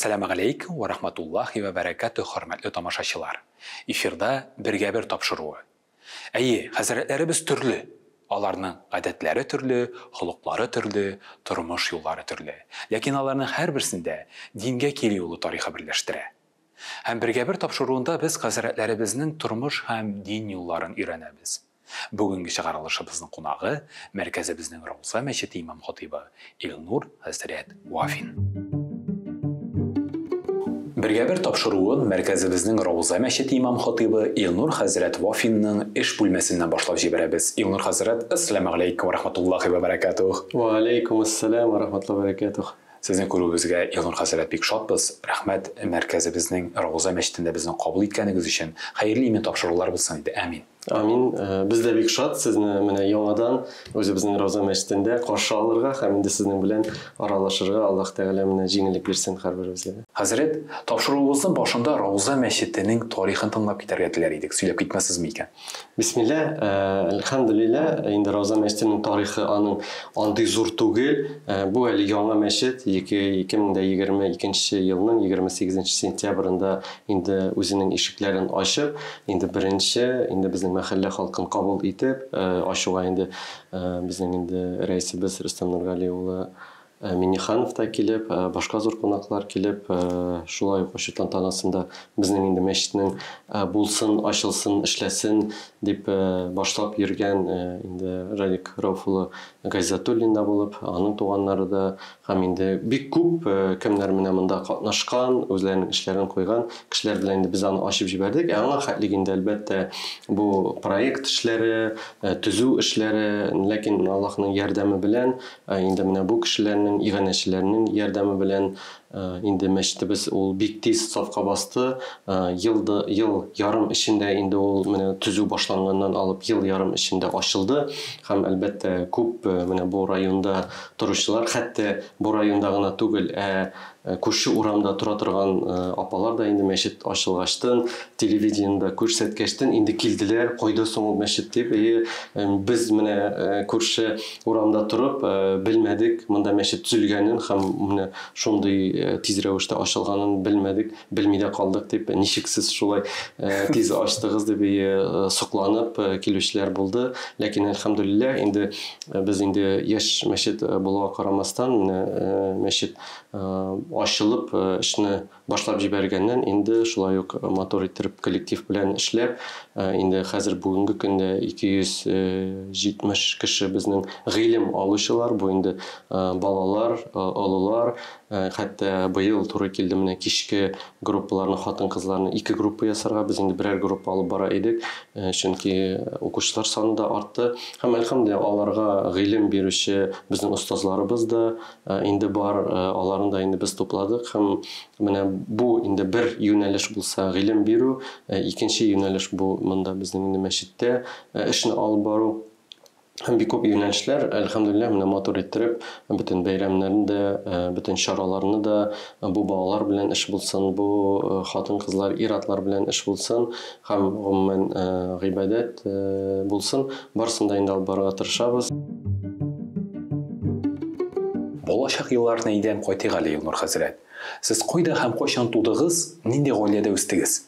Әссәламә галәйкүм вә рахматуллахи вә бәрәкәтүһ, хөрмәтле тамашачылар! Эфирда Бергә-бер тапшыруы. Әйе, хәзрәтләребез төрле. Аларның гадәтләре төрле, холыклары төрле, тормыш юллары төрле. Ләкин аларның һәрберсен дә дингә килү юлы тарихы берләштерә. Һәм Бергә-бер тапшыруында без хәзрәтләребезнең тормыш һәм дин юлларын өйрәнәбез. Бүгенге чыгарылышыбызның кунагы, мәркәзебезнең Рауза мәчете имам-хатыйбы Илнур хәзрәт Вафин. Бергә-бер тапшыруын мәркәзебезнең Рауза мәчете имам-хатыйбы Илнур хәзрәт Вафинның эш бүлмәсеннән башлап җибәрәбез. Илнур хәзрәт, әссәламү галәйкүм вә рахматуллахи вә бәрәкәтүһ. Вә аләйкүм әссәлам вә рахматуллахи вә бәрәкәтүһ. Сезне күрүебезгә, Илнур хәзрәт, бик шатбыз. Рәхмәт, мәркәзебезнең Рауза мәчетендә безне кабул иткәнегез өчен. Хәерле имин тапшырулар булсын иде. Әмин. Амин. Без дә бик шат сезне менә яңадан үзебезнең Рауза мәчетендә каршы алырга һәм инде сезнең белән аралашырга. Аллаһ Тәгалә менә җиңеллек бирсен һәрберебезгә. Хәзрәт, тапшыруыбызның башында Рауза мәчетенең тарихын тыңлап китәргә теләр идек. Сөйләп китмәссезме икән? Бисмилла, әлхәмдүлиллә, инде Рауза мәчетенең тарихы аның андый зур түгел. Бу әле яңа мәчет, 2022 елның 28 сентябрендә инде үзенең ишекләрен ачып, инде беренче, инде безнең мәхәллә халкын кабул итеп, ачуга инде безнең инде рәисебез Рөстәм Нургали улы Минниханов та килеп, башка зур кунаклар килеп, шулай ук ачу тантанасында безнең инде мәчетнең булсын, ачылсын, эшләсен дип башлап йөргән инде Радик Рауф улы Гайзатуллин да булып, аның туганнары да һәм инде бик күп кемнәр менә монда катнашкан, үзләренең эшләрен куйган кешеләр белән инде без аны ачып җибәрдек. Ә аңа хәтлек инде, әлбәттә, бу проект эшләре, төзү эшләре, ләкин Аллаһның ярдәме белән, инде менә бу кешеләрнең, иганәчеләрнең ярдәме белән инде мәчетебез ул бик тиз сафка басты. Ел да, ел ярым эчендә инде ул менә төзү башланганнан алып ел ярым эчендә ачылды. Һәм, әлбәттә, күп менә бу районда торучылар, хәтта бу районда гына түгел, ә күрше урамда тора торган апалар да инде мәчет ачылгачтын, телевидениедә күрсәткәчтен инде килделәр, кайда соң ул мәчет дип. Әйе, без менә күрше урамда торып белмәдек, монда мәчет төзелгәнен һәм менә шундый тиз рәвештә ачылганын белмәдек, белми дә калдык дип, ничек сез шулай тиз ачтыгыз дип, әйе, сокланып килүчеләр булды. Ләкин, әлхәмдүлилләһ, инде без инде яшь мәчет булуга карамастан, менә мәчет ачылып, эшне башлап җибәргәннән инде шулай ук матур иттереп коллектив белән эшләп, инде хәзер бүгенге көндә 270 кеше безнең гыйлем алучылар, бу инде балалар, олылар, хәтта быел туры килде менә кичке группаларны, хатын-кызларны ике группа ясарга, без инде берәр группа алып бара идек, чөнки укучылар саны да артты. Һәм, әлхәмдүлилләһ, аларга гыйлем бирүче безнең остазларыбыз да инде бар, аларны да инде без тупладык. Һәм менә бу инде бер юнәлеш булса гыйлем бирү, икенче юнәлеш бу монда безнең инде мәчеттә эшне алып бару. Һәм бик күп юнәлешләр, әлхәмдүлилләһ, менә матур иттереп, бөтен бәйрәмнәрне дә, бөтен чараларны да, бу балалар белән эш булсын, бу хатын-кызлар, ир-атлар белән эш булсын һәм гомумән гыйбадәт булсын, барысын да инде алып барырга тырышабыз. Балачак елларына әйдән кайтыйк әле, Илнур хәзрәт. Сез кайда һәм кайчан тудыгыз, нинди гаиләдә үстегез?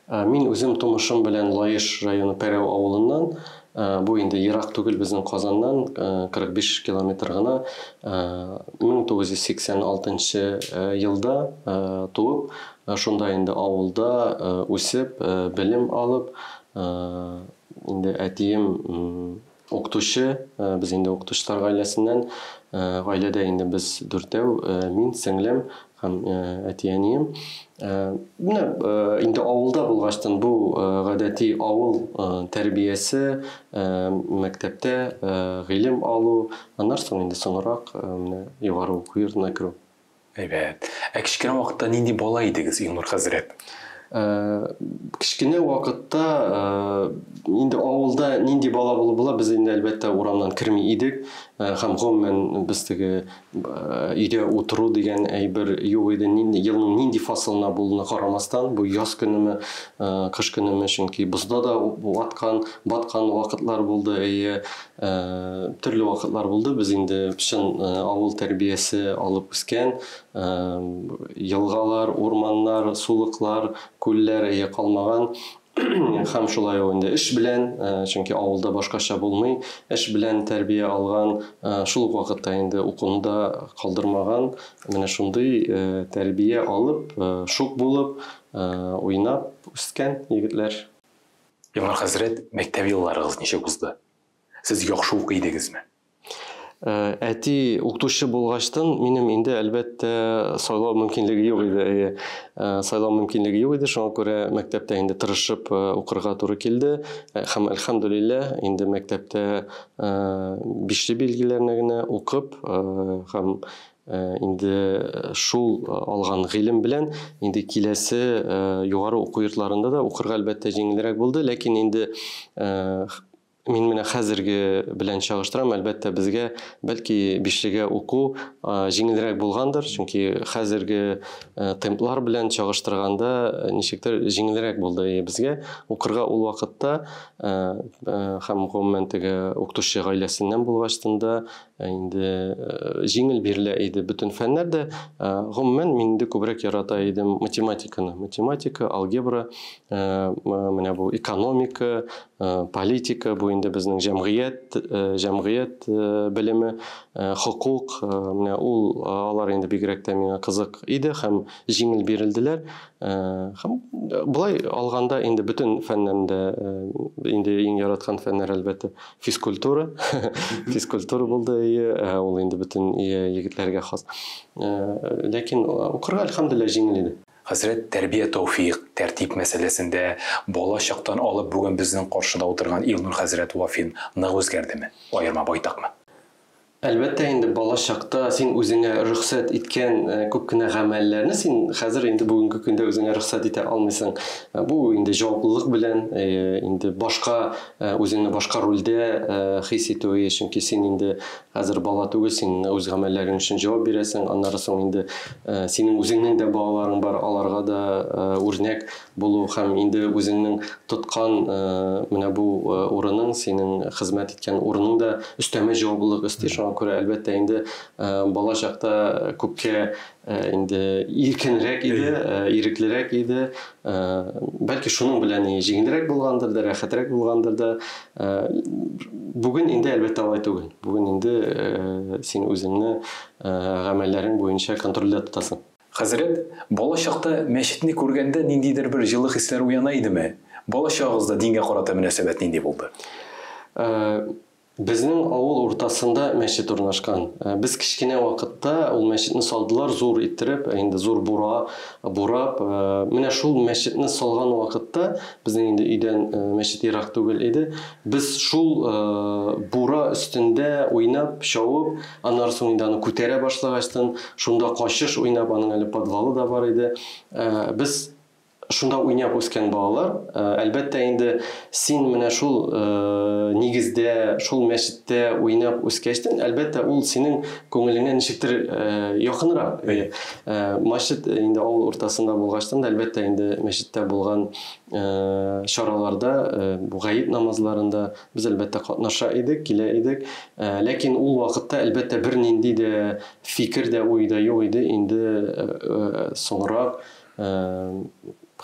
Мин үзем тумышым белән Лаеш районы Пәрәү авылыннан. Бу инде ерак түгел безнең Казаннан, 45 километр гына. 1986 елда туып, шунда инде авылда үсеп, белем алып, инде әтием укытучы, без инде укытучылар гаиләсеннән. Гаиләдә инде без дүртәү, мин, сеңлем һәм әти-әнием. Менә инде авылда булгачтын бу гадәти авыл тәрбиясе, мәктәптә гыйлем алу, аннан соң инде соңрак менә югары уку йортына керү. Әйбәт. Ә кечкенә вакытта нинди бала идегез, Илнур хәзрәт? Кечкенә вакытта инде авылда нинди бала булып була, без инде әлбәттә урамнан керми идек. Һәм гомумән без теге өйдә утыру дигән әйбер юк иде. Нинди елның нинди фасылына булуына карамастан, бу яз көнеме, кыш көнеме, чөнки бозда да ваткан, баткан вакытлар булды, әйе, төрле вакытлар булды. Без инде чын авыл тәрбиясе алып үскән, елгалар, урманнар, сулыклар, күлләр, әйе, калмаган. Һәм шулай ук инде эш белән, чөнки авылда башкача булмый, эш белән тәрбия алган, шул ук вакытта инде укуны да калдырмаган, менә шундый тәрбия алып, шук булып, уйнап үскән егетләр. Илнур хәзрәт, мәктәп елларыгыз ничек узды? Сез яхшы укый идегезме? Әти укытучы булгачтын, минем инде, әлбәттә, сайлау мөмкинлеге юк иде. Әйе, сайлау мөмкинлеге юк иде, шуңа күрә мәктәптә инде тырышып укырга туры килде. Һәм, әлхәмдүлилләһ, инде мәктәптә бишле билгеләренә генә укып һәм инде шул алган гыйлем белән инде киләсе югары уку йортларында да укырга, әлбәттә, җиңелрәк булды, ләкин инде мин менә хәзерге белән чагыштырам, әлбәттә, безгә бәлки бишлегә уку җиңелрәк булгандыр, чөнки хәзерге темплар белән чагыштырганда ничектер җиңелрәк булды безгә укырга ул вакытта, һәм гомумән теге укытучы гаиләсеннән булгачтын да инде җиңел бирелә иде бөтен фәннәр дә. Гомумән мин инде күбрәк ярата идем математиканы. Математика, алгебра, менә бу экономика, политика, бу инде безнең җәмгыять, җәмгыять белеме, хокук, менә ул алар инде бигрәк тә миңа кызык иде һәм җиңел бирелделәр. Һәм болай алганда инде бөтен фәннәрне дә инде иң яраткан фәннәр, әлбәттә, физкультура. Физкультура булды, ул инде бөтен егетләргә хас. Ләкин укырга, әлхәмдүлилләһ, җиңел иде. Хәзрәт, тәрбия, тәүфыйк, тәртип мәсьәләсендә бала чактан алып бүген безнең каршыда утырган Илнур хәзрәт Вафин нык үзгәрдеме? Аерма байтакмы? Әлбәттә инде, бала чакта син үзеңә рөхсәт иткән күп кенә гамәлләрне син хәзер инде бүгенге көндә үзеңә рөхсәт итә алмыйсың. Бу инде җаваплылык белән, инде башка үзеңне башка рольдә хис итү, чөнки син инде хәзер бала түгел, син үз гамәлләрең өчен җавап бирәсең, аннары соң инде синең үзеңнең дә балаларың бар, аларга да үрнәк булу һәм инде үзеңнең тоткан менә бу урының, синең хезмәт иткән урының да өстәмә җаваплылык өсти. Шуңа күрә, әлбәттә инде, бала чакта күпкә инде иркенрәк иде, иреклерәк иде. Бәлки шуның белән җиңелрәк булгандыр да, рәхәтрәк булгандыр да. Бүген инде, әлбәттә, алай түгел. Бүген инде син үзеңне гамәлләрең буенча контрольдә тотасың. Хәзрәт, бала чакта мәчетне күргәндә ниндидер бер җылы хисләр уяна идеме? Бала чагыгызда дингә карата мөнәсәбәт нинди булды? Безнең авыл уртасында мәчет урнашкан. Без кечкенә вакытта ул мәчетне салдылар, зур иттереп, инде зур бура бурап. Менә шул мәчетне салган вакытта, безнең инде өйдән мәчет ерак түгел иде, без шул бура өстендә уйнап, чабып, аннары соң инде аны күтәрә башлагачтын, шунда качыш уйнап, аның әле подвалы да бар иде. Без шунда уйнап үскән балалар, әлбәттә инде, син менә шул нигездә, шул мәчеттә уйнап үскәчтен, әлбәттә, ул синең күңелеңә ничектер якынрак. Мәчет инде авыл уртасында булгачтан да, әлбәттә инде, мәчеттә булган чараларда, бу гает намазларында без, әлбәттә, катнаша идек, килә идек. Ләкин ул вакытта, әлбәттә, бернинди дә фикер дә, уй да юк иде инде соңрак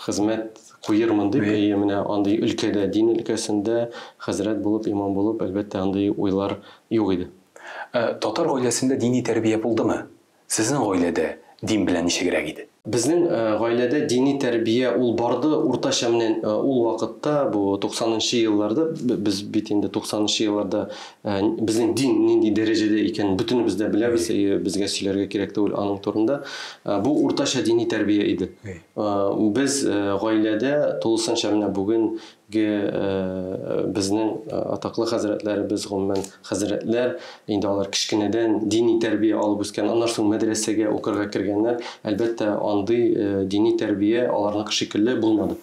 хезмәт куермын дип, әйе, менә андый өлкәдә, дин өлкәсендә хәзрәт булып, имам булып, әлбәттә, андый уйлар юк иде. Татар гаиләсендә дини тәрбия булдымы? Сезнең гаиләдә дин белән ничегрәк иде? Безнең гаиләдә дини тәрбия ул барды уртача. Менә ул вакытта, бу 90 елларда, без бит инде 90 елларда безнең дин нинди дәрәҗәдә икәнен бөтенебез дә беләбез, безгә сөйләргә кирәк түгел аның турында. Бу уртача дини тәрбия иде. Без гаиләдә тулысынча менә бүгенге безнең атаклы хәзрәтләребез, гомумән хәзрәтләр инде алар кечкенәдән дини тәрбия алып үскән, аннан соң мәдрәсәгә укырга кергәннәр, әлбәттә, андый дини тәрбия аларныкы шикелле булмады.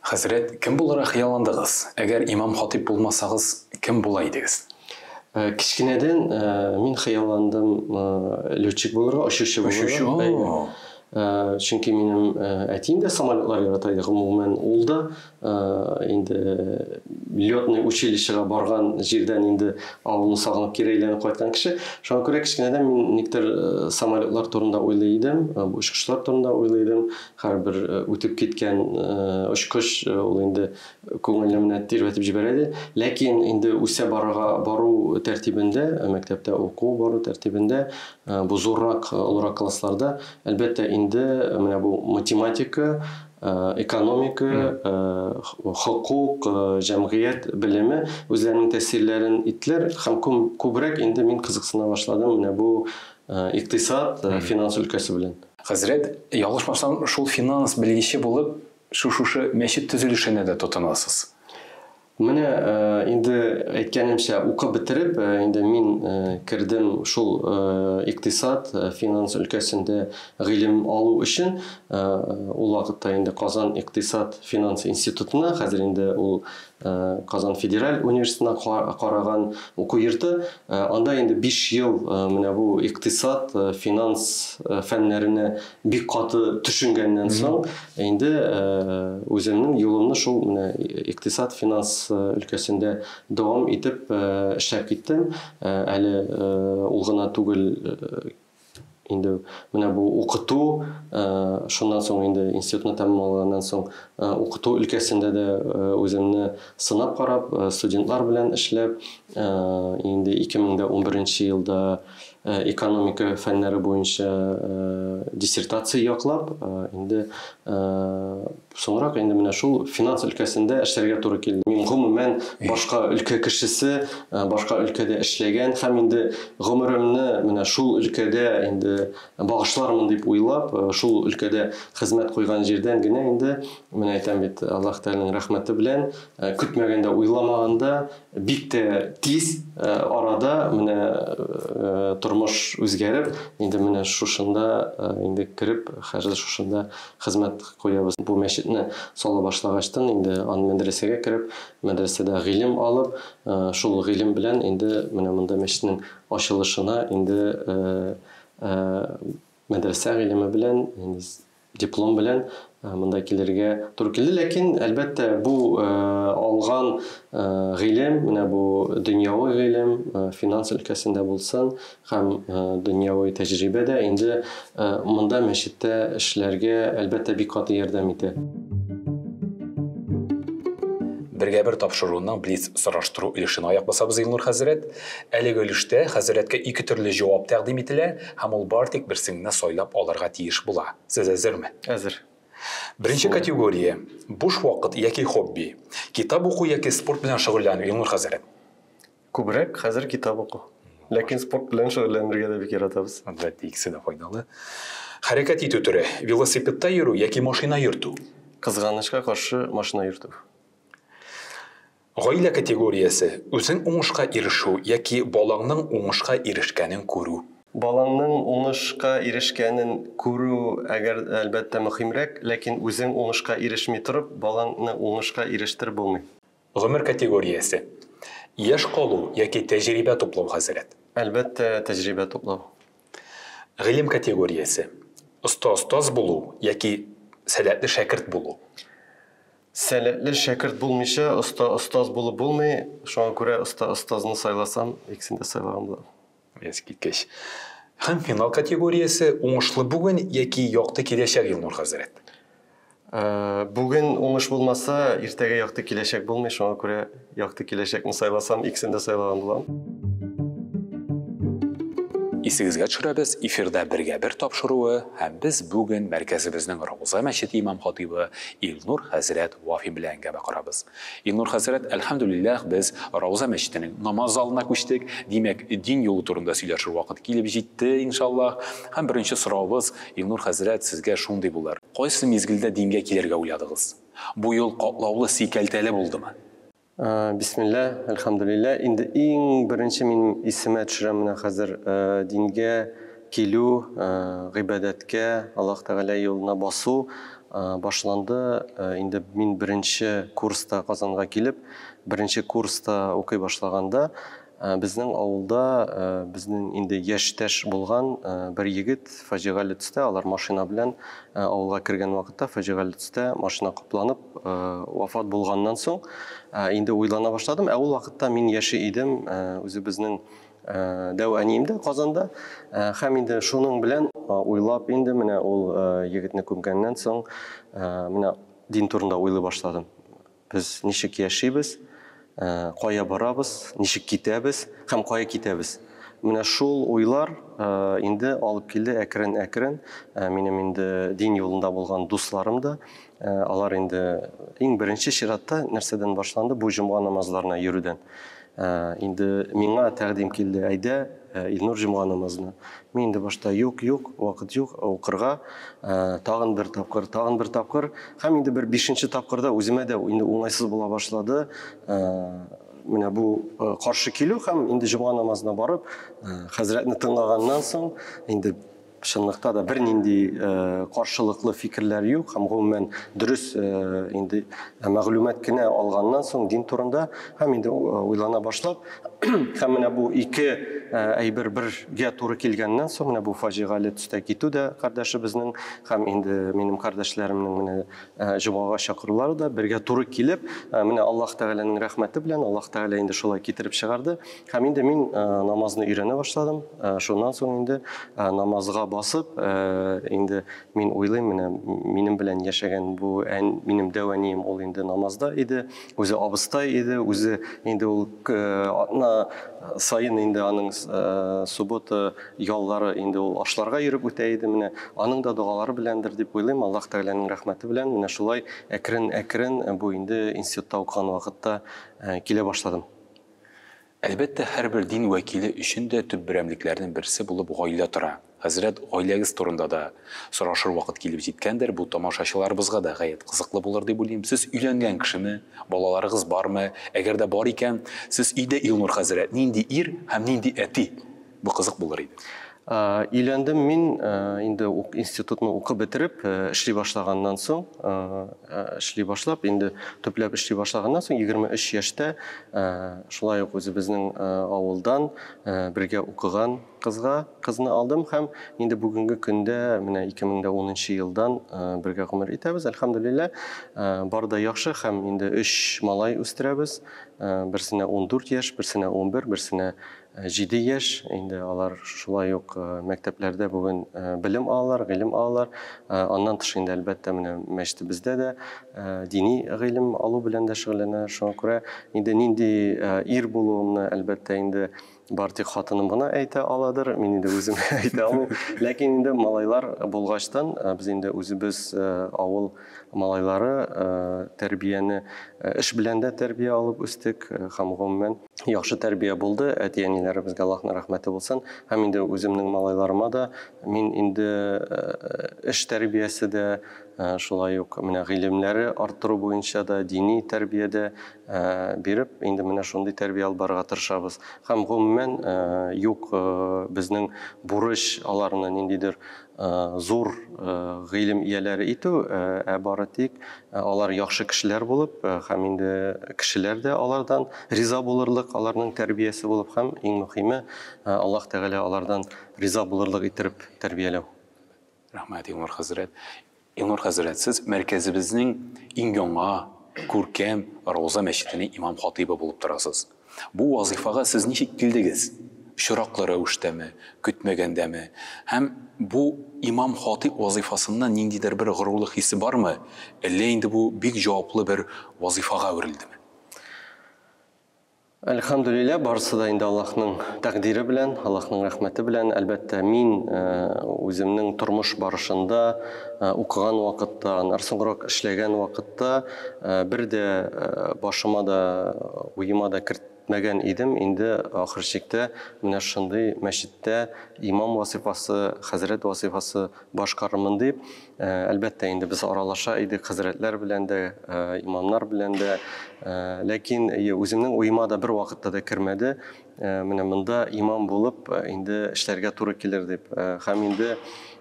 Хәзрәт, кем булырга хыялландыгыз? Әгәр имам-хатыйп булмасагыз, кем була идегез? Кечкенәдән мин хыялландым летчик булырга, очучы булырга. Очучы, о! Чөнки минем әтием дә самолетлар ярата иде, гомумән, ул да инде летный училищега барган җирдән инде авылны сагынып кире әйләнеп кайткан кеше. Шуңа күрә кечкенәдән мин никтер самолетлар турында уйлый идем, бу очкычлар турында уйлый идем. Һәрбер үтеп киткән очкыч ул инде күңелне менә тирбәтеп җибәрә иде. Ләкин инде үсә барырга бару тәртибендә, мәктәптә уку бару тәртибендә, бу зуррак, олырак классларда, әлбәттә, инде менә бу математика, экономика, хокук, җәмгыять белеме үзләренең тәэсирләрен иттеләр һәм күбрәк инде мин кызыксына башладым менә бу икътисад, финанс өлкәсе белән. Хәзрәт, ялгышмасам, шул финанс белгече булып, шушы мәчет төзелешенә дә тотынасыз. Менә инде әйткәнемчә, укып бетереп, инде мин кердем шул икътисад, финанс өлкәсендә гыйлем алу өчен. Ул вакытта инде Казан икътисад финанс институтына, хәзер инде ул Казан федераль университетына караган уку йорты. Анда инде 5 ел менә бу икътисад, финанс фәннәренә бик каты төшенгәннән соң, инде үземнең юлымны шул менә икътисад, финанс өлкәсендә дәвам итеп эшләп киттем. Әле ул гына түгел, инде менә бу укыту, шуннан соң инде институтны тәмамлаганнан соң укыту өлкәсендә дә үземне сынап карап, студентлар белән эшләп, инде 2011 елда экономика фәннәре буенча диссертация яклап, инде соңрак инде менә шул финанс өлкәсендә эшләргә туры килде. Мин гомумән башка өлкә кешесе, башка өлкәдә эшләгән һәм инде гомеремне менә шул өлкәдә инде багышлармын дип уйлап, шул өлкәдә хезмәт куйган җирдән генә инде менә әйтәм бит, Аллаһ Тәгаләнең рәхмәте белән, көтмәгәндә, уйламаганда бик тә тиз арада менә тормыш үзгәреп, инде менә шушында инде кереп, хәзер шушында хезмәт куябыз. Бу мәчетне сала башлагачтан инде аны мәдрәсәгә кереп, мәдрәсәдә гыйлем алып, шул гыйлем белән инде менә монда мәчетнең ачылышына инде мәдрәсә гыйлеме белән, инде диплом белән монда килергә туры килде. Ләкин, әлбәттә, бу алган гыйлем, менә бу дөньяви гыйлем, финанс өлкәсендә булсын һәм дөньяви тәҗрибә дә инде монда мәчеттә эшләргә, әлбәттә, бик каты ярдәм итә. Бергә бер тапшыруның блиц сораштыру өлешенә аяк басабыз, Илнур хәзрәт. Әлеге өлештә хәзрәткә ике төрле җавап тәкъдим ителә һәм ул бар тик берсен генә сайлап алырга тиеш була. Сез әзерме? Әзер. Беренче категория буш вакыт яки хобби. Китап уку яки спорт белән шөгыльләнү, Илнур хәзрәт. Күбрәк хәзер китап уку. Ләкин спорт белән шөгыльләнергә дә бик яратабыз. Әлбәттә, икесе дә файдалы. Хәрәкәт итү төре: велосипедта йөрү яки машина йөртү. Кызганычка каршы, машина йөртү. Гаилә категориясе: үзең уңышка ирешү яки балаңның уңышка ирешкәнен күрү. Балаңның уңышка ирешкәнен күрү, әгәр әлбәттә мөһимрәк, ләкин үзең уңышка ирешми торып, балаңны уңышка ирештереп булмый. Гомер категориясе: яшь калу яки тәҗрибә туплау, хәзрәт. Әлбәттә, тәҗрибә туплау. Гыйлем категориясе: оста остаз булу яки сәләтле шәкерт булу. Сәләтле шәкерт булмыйча, оста остаз булып булмый. Шуңа күрә оста остазны сайласам, икесен дә сайлаган булам. Искиткеч. Һәм финал категориясе: уңышлы бүген яки якты киләчәк, Илнур хәзрәт. Бүген уңыш булмаса, иртәгә якты киләчәк булмый. Шуңа күрә якты киләчәкне сайласам, икесен дә сайлаган булам. Исегезгә төшерәбез, эфирда бергә бер тапшыруы һәм без бүген мәркәзебезнең Рауза мәчете имам хатибы Илнур хәзрәт Вафин белән әңгәмә корабыз. Илнур хәзрәт, әлхәмдүлилләһ, без Рауза мәчетенең намаз залына күчтек. Димәк, дин юлы турында сөйләшер вакыт килеп җитте, иншаллаһ. Һәм беренче соравыбыз, Илнур хәзрәт, сезгә шундый булыр. Кайсы мизгелдә дингә килергә уйладыгыз? Бу юл катлаулы, сикәлтәле булдымы? Бисмилла, әлхәмдүлилләһ. Инде иң беренче мин исемә төшерәм менә хәзер дингә килү, гыйбадәткә, Аллаһ Тәгалә юлына басу башланды. Инде мин беренче курста Казанга килеп, беренче курста укый башлаганда, безнең авылда безнең инде яшьтәш булган бер егет фаҗигале төстә, алар машина белән авылга кергән вакытта фаҗигале төстә машина капланып вафат булганнан соң инде уйлана башладым. Ә ул вакытта мин яши идем үзебезнең дәү әнием дә Казанда. Һәм инде шуның белән уйлап инде менә ул егетне күмгәннән соң менә дин турында уйлый башладым. Без ничек яшибез, кая барабыз, ничек китәбез һәм кая китәбез. Менә шул уйлар инде алып килде әкрен-әкрен. Минем инде дин юлында булган дусларым да, алар инде иң беренче чиратта нәрсәдән башланды? Бу җомга намазларына йөрүдән. Инде миңа тәкъдим килде, әйдә, Илнур, җомга намазына. Мин инде башта юк, юк, вакыт юк, укырга, тагын бер тапкыр, тагын бер тапкыр. Һәм инде бер бишенче тапкырда үземә дә инде уңайсыз була башлады. Менә бу каршы килү һәм инде җомга намазына барып, хәзрәтне тыңлаганнан соң инде чынлыкта да бернинди каршылыклы фикерләр юк һәм гомумән дөрес инде мәгълүмат кенә алганнан соң дин турында һәм инде уйлана башлап һәм менә бу ике әйбер бергә туры килгәннән соң, менә бу фаҗигале төстә китү дә кардәшебезнең һәм инде минем кардәшләремнең менә җомгага чакырулары да бергә туры килеп, менә Аллаһ Тәгаләнең рәхмәте белән Аллаһ Тәгалә инде шулай китереп чыгарды. Һәм инде мин намазны өйрәнә башладым. Шуннан соң инде намазга басып, инде мин уйлыйм, менә минем белән яшәгән бу минем дәү әнием ул инде намазда иде, үзе абыстай иде, үзе инде ул атна саен инде аның суббота яллары инде ул ашларга йөреп үтә иде. Менә аның да догалары беләндер дип уйлыйм, Аллаһ Тәгаләнең рәхмәте белән менә шулай әкрен-әкрен бу инде институтта укыган вакытта килә башладым. Әлбәттә, һәрбер дин вәкиле өчен дә төп берәмлекләрнең берсе булып гаилә тора. Хәзрәт, гаиләгез турында да сорашыр вакыт килеп җиткәндер, бу тамашачыларыбызга да гаять кызыклы булыр дип уйлыйм. Сез өйләнгән кешеме? Балаларыгыз бармы? Әгәр дә бар икән, сез өйдә, Илнур хәзрәт, нинди ир һәм нинди әти? Бу кызык булыр иде. Өйләндем мин инде институтны укып бетереп, эшли башлаганнан соң, эшли башлап, инде төпләп эшли башлаганнан соң 23 яшьтә шулай ук үзебезнең авылдан бергә укыган кызга кызны алдым һәм инде бүгенге көндә менә 2010 елдан бергә гомер итәбез, әлхәмдүлилләһ, бар да яхшы һәм инде 3 малай үстерәбез. Берсенә 14 яшь, берсенә 11, берсенә 7 яшь. Инде алар шулай ук мәктәпләрдә бүген белем алалар, гыйлем алалар. Аннан тыш инде әлбәттә менә мәчетебездә дә дини гыйлем алу белән дә шөгыльләнәләр. Шуңа күрә инде нинди ир булуымны әлбәттә инде бар тик хатыным гына әйтә аладыр, мин инде үзем әйтә алмыйм. Ләкин инде малайлар булгачтан без инде үзебез авыл малайлары тәрбияне эш белән дә тәрбия алып үстек һәм гомумән яхшы тәрбия булды, әти-әниләребезгә Аллаһның рәхмәте булсын. Һәм инде үземнең малайларыма да мин инде эш тәрбиясе дә, шулай ук менә гыйлемнәре арттыру буенча да, дини тәрбия дә биреп, инде менә шундый тәрбия алып барырга тырышабыз. Һәм гомумән юк, безнең бурыч аларны ниндидер зур гыйлем ияләре итү, ә бары тик алар яхшы кешеләр булып, һәм инде кешеләр дә алардан риза булырлык, аларның тәрбиясе булып, һәм иң мөһиме Аллаһ Тәгалә алардан риза булырлык иттереп тәрбияләү. Рәхмәт, Илнур хәзрәт. Илнур хәзрәт, сез мәркәзебезнең иң яңа, күркәм Рауза мәчетенең имам хатыйбы булып торасыз. Бу вазифага сез ничек килдегез? Очраклы рәвештәме, көтмәгәндәме? Һәм бу имам хатыйб вазифасыннан ниндидер бер горурлык хисе бармы? Әллә инде бу бик җаваплы бер вазифага әверелдеме? Әлхәмдүлилләһ, барысы да инде Аллаһның тәкъдире белән, Аллаһның рәхмәте белән. Әлбәттә, мин үземнең тормыш барышында, укыган вакытта, аннары соңрак эшләгән вакытта бер дә башыма да, уема да көтмәгән идем инде ахыр чиктә менә шундый мәчеттә имам вазифасы, хәзрәт вазифасы башкарырмын дип. Әлбәттә, инде без аралаша идек хәзрәтләр белән дә, имамнар белән дә. Ләкин үземнең уема да бер вакытта да кермәде. Менә монда имам булып инде эшләргә туры килер дип. Һәм инде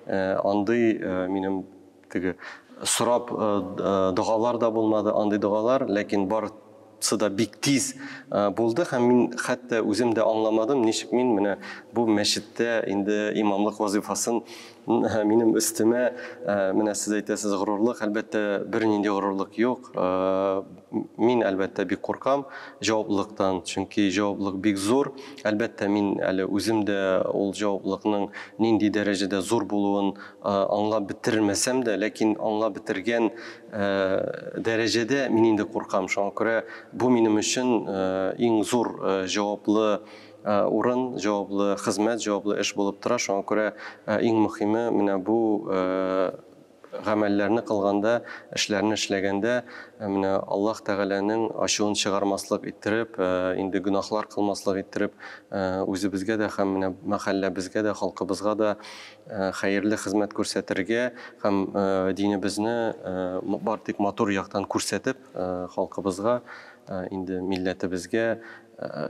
андый минем теге сорап догалар да булмады, андый догалар, ләкин барысы да бик тиз булды һәм мин хәтта үзем дә аңламадым, ничек мин менә бу мәчеттә инде имамлык вазифасын минем өстемә, менә сез әйтәсез горурлык, әлбәттә, бернинди горурлык юк. Мин, әлбәттә, бик куркам җаваплылыктан, чөнки җаваплылык бик зур. Әлбәттә, мин әле үзем дә ул җаваплылыкның нинди дәрәҗәдә зур булуын аңлап бетермәсәм дә, ләкин аңлап бетергән дәрәҗәдә мин инде куркам. Шуңа күрә бу минем өчен иң зур җаваплы урын, җаваплы хезмәт, җаваплы эш булып тора. Шуңа күрә иң мөһиме менә бу гамәлләрне кылганда, эшләрне эшләгәндә, менә Аллаһ Тәгаләнең ачуын чыгармаслык иттереп, инде гөнаһлар кылмаслык иттереп, үзебезгә дә һәм менә мәхәлләбезгә дә, халкыбызга да хәерле хезмәт күрсәтергә һәм динебезне бар тик матур яктан күрсәтеп, халкыбызга, инде милләтебезгә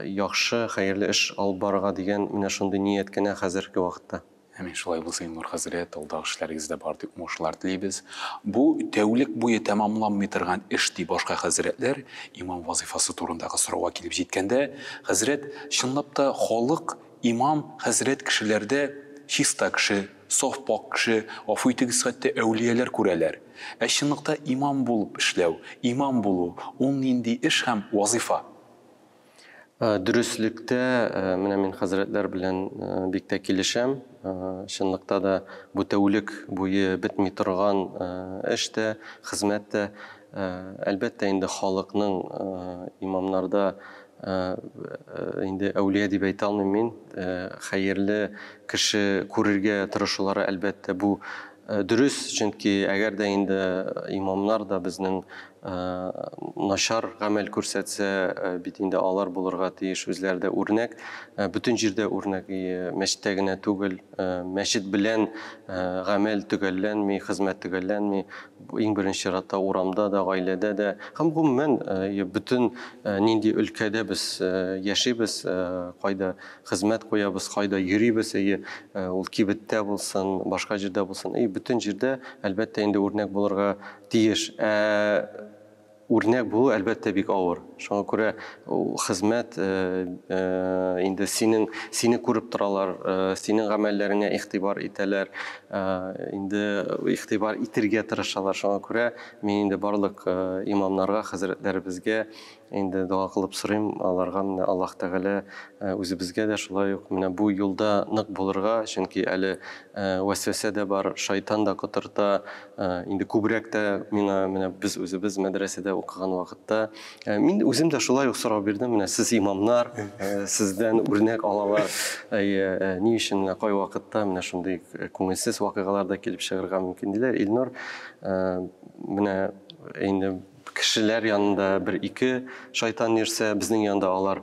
яхшы, хәерле эш алып барырга дигән менә шундый ният кенә хәзерге вакытта. Әмин, шулай булсын, Илнур хәзрәт, алдагы эшләрегездә бар дип уңышлар телибез. Бу тәүлек буе тәмамланмый торган эш ди башка хәзрәтләр, имам вазифасы турындагы сорауга килеп җиткәндә, хәзрәт, чынлап та халык имам хәзрәт кешеләрдә чиста кеше, саф пак кеше, гафу итегез, хәтта әүлияләр күрәләр. Ә чынлыкта имам булып эшләү, имам булу, ул нинди эш һәм вазифа? Дөреслектә, менә мин хәзрәтләр белән бик тә килешәм. Чынлыкта да бу тәүлек буе бетми торган эш тә, хезмәт тә. Әлбәттә, инде халыкның имамнарда инде әүлия дип әйтә алмыйм мин, хәерле кеше күрергә тырышулары әлбәттә бу дөрес, чөнки әгәр дә инде имамнар да безнең начар гамәл күрсәтсә, бит инде алар булырга тиеш үзләре дә үрнәк, бөтен җирдә үрнәк, мәчеттә генә түгел, мәчет белән гамәл төгәлләнми, хезмәт төгәлләнми, иң беренче чиратта урамда да, гаиләдә дә һәм гомумән бөтен нинди өлкәдә без яшибез, кайда хезмәт куябыз, кайда йөрибез, ул кибеттә булсын, башка җирдә булсын, бөтен җирдә әлбәттә инде үрнәк булырга тиеш. Үрнәк булу әлбәттә бик авыр. Шуңа күрә хезмәт инде сине күреп торалар, синең гамәлләреңә игътибар итәләр, инде игътибар итергә тырышалар. Шуңа күрә мин инде барлык имамнарга, хәзрәтләребезгә инде дога кылып сорыйм, аларга менә Аллаһ Тәгалә үзебезгә дә шулай ук менә бу юлда нык булырга, чөнки әле вәсвәсә дә бар, шайтан да котырта, инде күбрәк тә миңа менә без үзебез мәдрәсәдә укыган вакытта мин үзем дә шулай ук сорау бирдем, менә сез имамнар, сездән үрнәк алалар, ни өчен менә кай вакытта менә шундый күңелсез вакыйгалар да килеп чыгарга мөмкин диләр. Илнур, менә инде кешеләр янында бер-ике шайтан йөрсә, безнең янында алар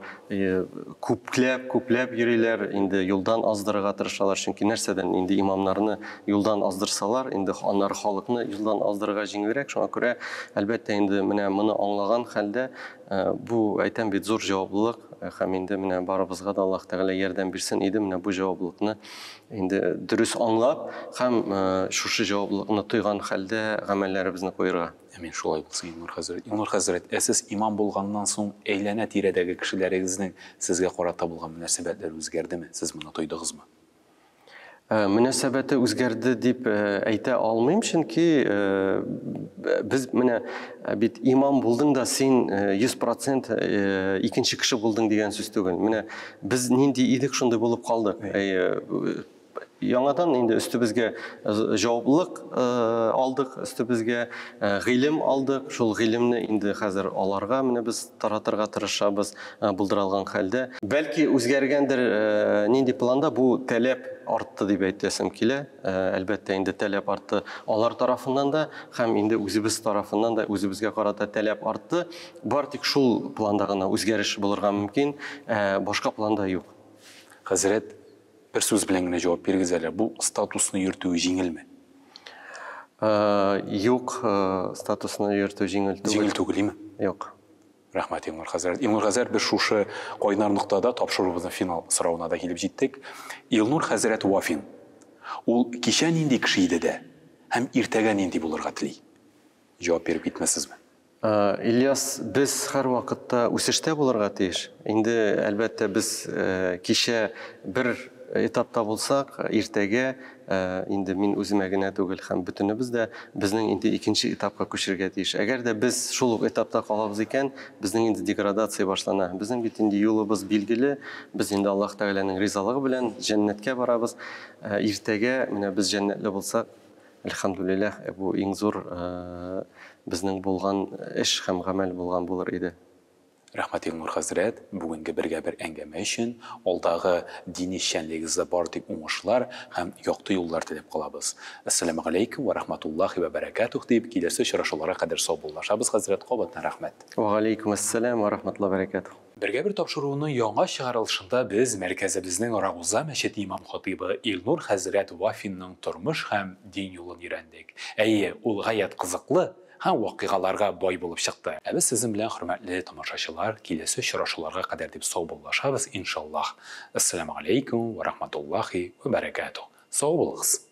күпләп йөриләр, инде юлдан аздырырга тырышалар, чөнки нәрсәдән инде имамнарны юлдан аздырсалар, инде аннары халыкны юлдан аздырырга җиңелрәк. Шуңа күрә, әлбәттә, инде менә моны аңлаган хәлдә, бу әйтәм бит зур җаваплылык, һәм инде менә барыбызга да Аллаһ Тәгалә ярдәм бирсен иде, менә бу җаваплылыкны инде дөрес аңлап һәм шушы җаваплылыкны тойган хәлдә гамәлләребезне куерга. Әмин, шулай булсын, Илнур хәзрәт. Илнур хәзрәт, ә сез имам булганнан соң әйләнә тирәдәге кешеләрегезнең сезгә карата булган мөнәсәбәтләре үзгәрдеме? Сез моны тойдыгызмы? Мөнәсәбәте үзгәрде дип әйтә алмыйм, чөнки без менә бит имам булдың да син 100% икенче кеше булдың дигән сүз түгел. Менә без нинди идек, шундый булып калдык. Яңадан инде өстебезгә җаваплылык алдык, өстебезгә гыйлем алдык. Шул гыйлемне инде хәзер аларга менә без таратырга тырышабыз, булдыра алган хәлдә. Бәлки үзгәргәндер, нинди планда бу таләп артты дип әйтәсем килә. Әлбәттә инде таләп артты алар тарафыннан да һәм инде үзебез тарафыннан да үзебезгә карата таләп артты. Бар тик шул планда гына үзгәреш булырга мөмкин, ә башка планда юк. Хәзрәт, бер сүз белән генә җавап бирегез әле, бу статусны йөртүе җиңелме? Юк, статусны йөртү җиңел түгел. Җиңел түгел, име? Юк. Рәхмәт, Илнур хәзрәт. Илнур хәзрәт, без шушы кайнар ноктада тапшыруыбызның финал соравына да килеп җиттек. Илнур хәзрәт Вафин, ул кичә нинди кеше иде дә һәм иртәгә нинди булырга тели? Җавап биреп китмәссезме? Ильяс, без һәрвакытта үсештә булырга тиеш. Инде, әлбәттә, без кичә бер этапта булсак, иртәгә инде мин үземә генә түгел һәм бөтенебез дә безнең инде икенче этапка күчергә тиеш. Әгәр дә без шул ук этапта калабыз икән, безнең инде деградация башлана. Безнең бит инде юлыбыз билгеле, без инде Аллаһ Тәгаләнең ризалыгы белән җәннәткә барабыз. Иртәгә менә без җәннәтле булсак, Әлхәмдүлилләһ, бу иң зур безнең булган эш һәм гамәл булган булыр иде. Рәхмәт, Илнур хәзрәт, бүгенге бергә-бер әңгәмә өчен, алдагы дини эшчәнлегегездә бары тик уңышлар һәм якты юллар теләп калабыз. Әссәламегаләйкүм вә рахматуллаһи вә бәрәкәтүһ дип, киләсе очрашуларга кадәр саубуллашабыз, хәзрәт, кабаттан рәхмәт. Вәгаләйкүмәссәлам вә рахматуллаһи вә бәрәкәтүһ. Бергә-бер тапшыруының яңа чыгарылышында без мәркәзебезнең Рауза мәчете имам-хатыйбы Илнур хәзрәт Вафинның тормыш һәм дин юлын өйрәндек. Әйе, ул гаять кызыклы һәм вакыйгаларга бай булып чыкты. Ә без сезнең белән, хөрмәтле тамашачылар, киләсе очрашуларга кадәр дип саубуллашабыз, иншаллаһ. Әссәламегаләйкүм вә рахматуллаһи вә бәрәкәтүһ. Сау булыгыз!